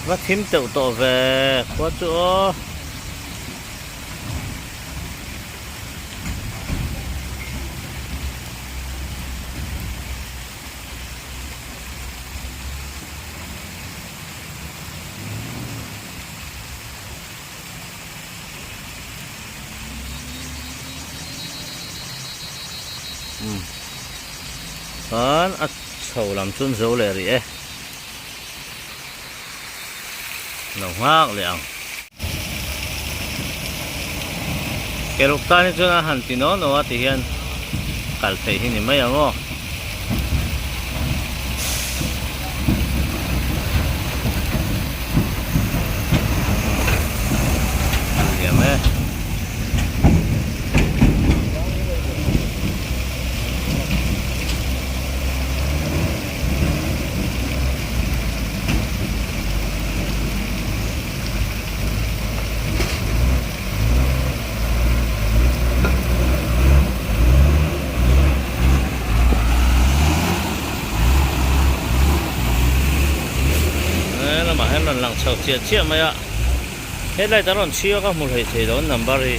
Va thim teuh tawh ve khua chu aw. Chuan a chho lam chu an zo leh rih e. Lo nghak leh ang. Keruk tan hi chuan a han ti naw naw a ti hian kal theih hi ni mai ang aw. Liam e. He lamah hian rawn lang chho chiah chiah mai a headlight an rawn chhiu a ka hmu hlei thei lo an number hi.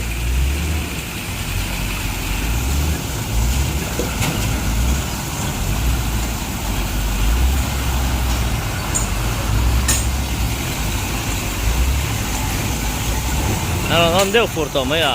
A rawn awm deuh fur tawh mai a.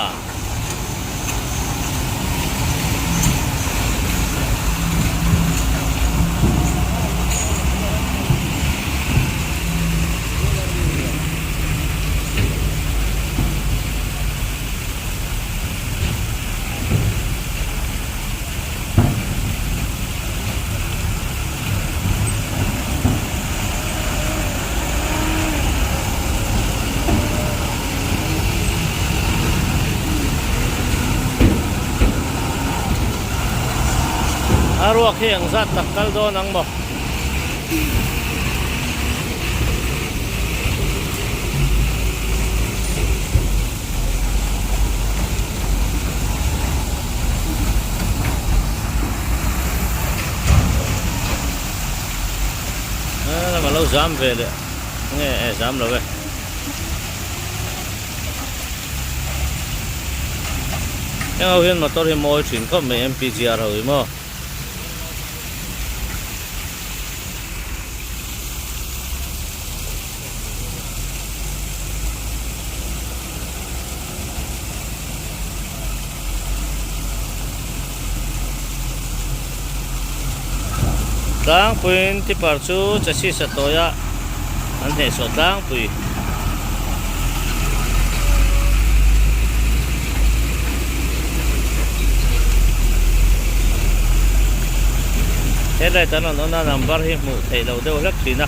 A ruak hi eng zat tak kal dawn ang maw? Lamah lo zam ve leh nge e zam lo e. Heng ho hian motor hi mawi thin khawp mai M_P_G_R ho hi maw. Tlangpuiin tipper chu chassis a tawi a an hnehsawh tlangpui. Headlight an rawn on a number hi hmuh theih loh deuh hlek thin a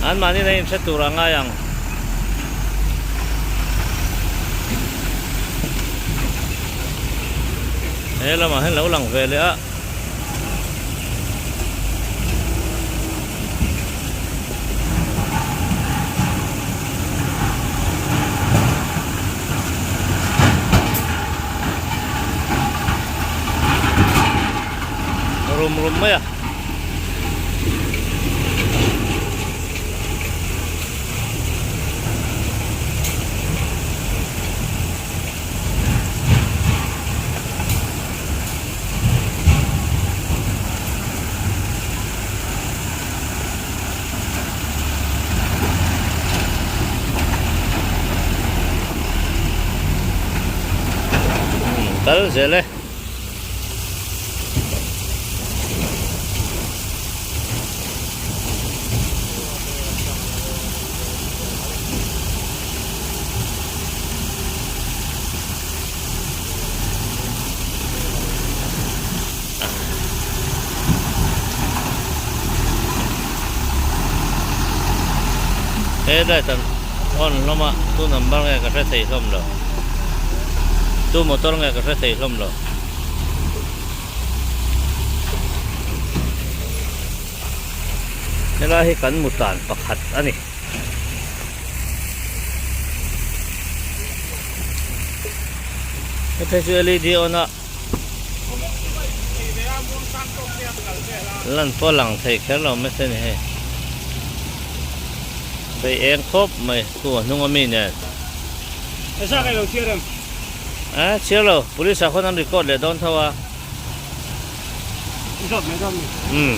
anmahni in a inhre tur a ngai ang. He lamah hian lo lang ve leh a. Rum rum mai a. Kal zel e. He light an on hlawm a tu number nge ka hre thei hlawm lo tu motor nge ka hre thei hlawm lo. Helai hi kan mutan pakhat a ni. Hethei chu led on a lan pawh a lang thei kher lo mai se ni hei bei eng khawp mai khu a hnung ami nen a chhiar lo police ah khawn an record leh dawn tho a umm.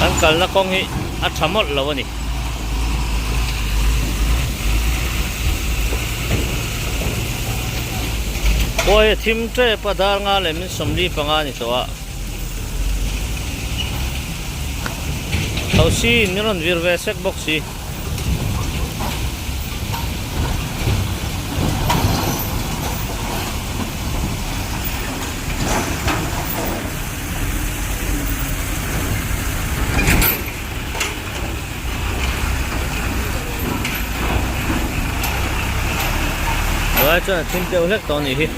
Kan kalna kawng hi a tha mawlh lo a ni. Khua hi a thim tep a dar nga leh min 45 a ni tawh a. Thosi in min rawn vir ve sek bawk si. Tunlai chuan a thim deuh hlek tawh a nih hi.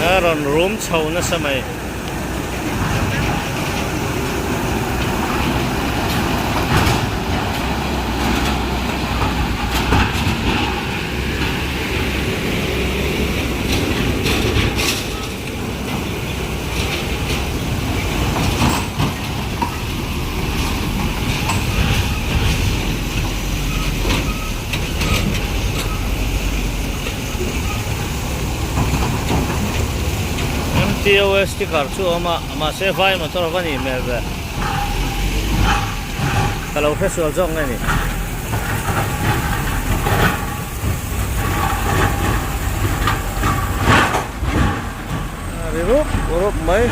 A rawn rum chho nasa mai. MTOS sticker chu a awm a mahse vai motor a va nih hmel ve ka lo hre sual zawk nge ni. Ri rup rup mai.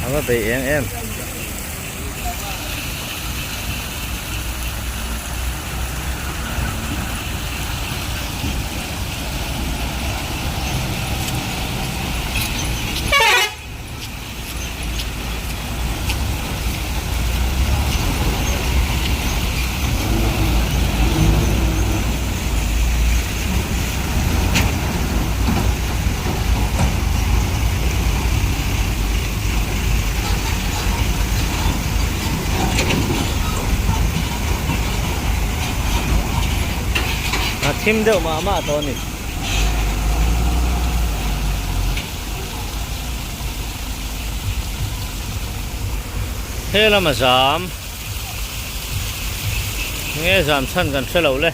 A va bei eng em. A thim deuh mah mah tawh a ni. He lama zam nge zam chhan kan hre lo le.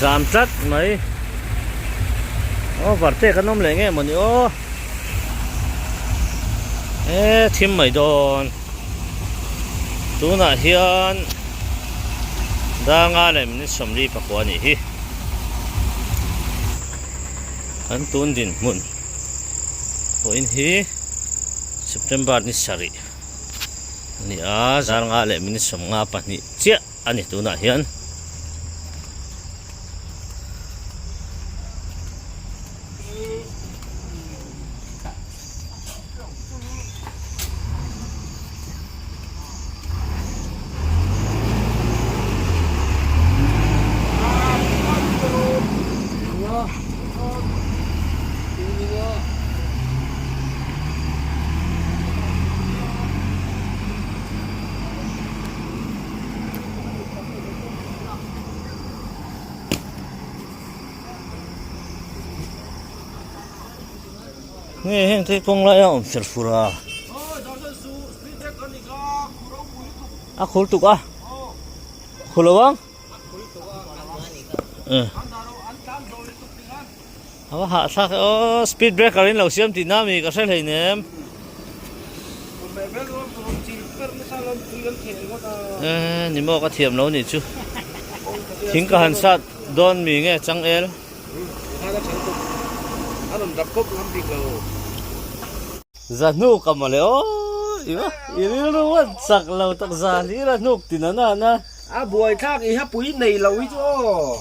Zam tlat mai. Aw varte kan awm leh nge mawni aw. E thim mai dawn tunah hian danga leh minute 44 a nih hi kan tun dinhmun pawhin hi September ni sarih a ni a zar nga leh minute 52 chiah a ni tunah hian. Nge heng te kawng laia awm fer fur a. A khur tuk a. Khur lo ang. A va hah thlak e aw speed breaker in lo siam tih na mi ka hre hlei nem. Eh ni maw ka thiam lo nih chu. Thing ka han sat dawn mi nge changel. Zahnuk a mawle aw i va i rilru a chak lo tak za hlir a hnuk ti na na na. A buaithlak i hapui nei lo hi chu aw.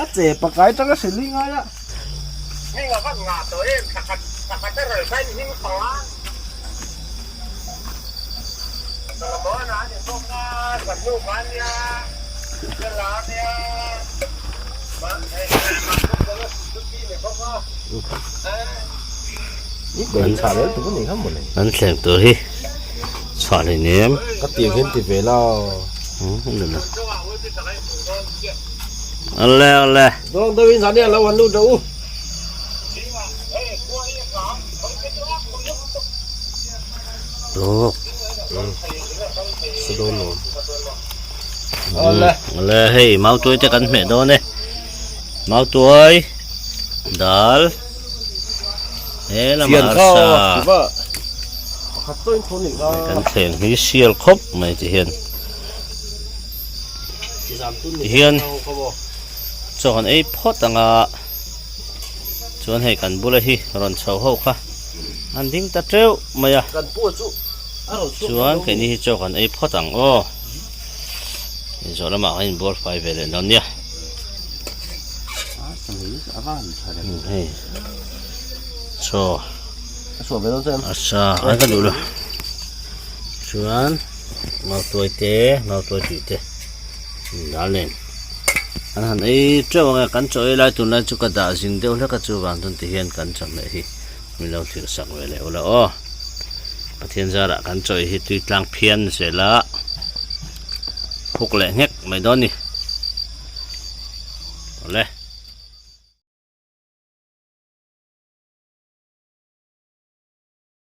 A che pakai tanga hrilh hi ngai a. An thleng tur hi chhuah hlei nem. Ka tiang hian ti ve la. Awle awle. Dawng deuhin zan hi a lo han lut rawh u. Tawk. Sa dawn lo. Awle. Awle hei mautuai te kan hmeh dawn e. Mautuai dal he lamah arsa kan thleng hi sial khawp mai ti hian ti hian chaw kan ei phawt anga chuan hei kan bula hi rawn chho ho kha an ding ta teuh mai a chuan keini hi chaw kan ei phawt ang aw inzawh lamah kan inbual fai ve leh dawn nia hei chaw a sa ai ka duh lo chuan mautuai te mautuai tui te dal nen an han ei teuh ang e kan chaw ei lai tunlai chu ka dah zing deuh hlek a chuvang chuan tihian kan chawhmeh hi min lo thlir sak ve leh ula aw Pathian zarah kan chaw ei hi tui tlang phian zel a huk leh nghek mai dawn a ni awle.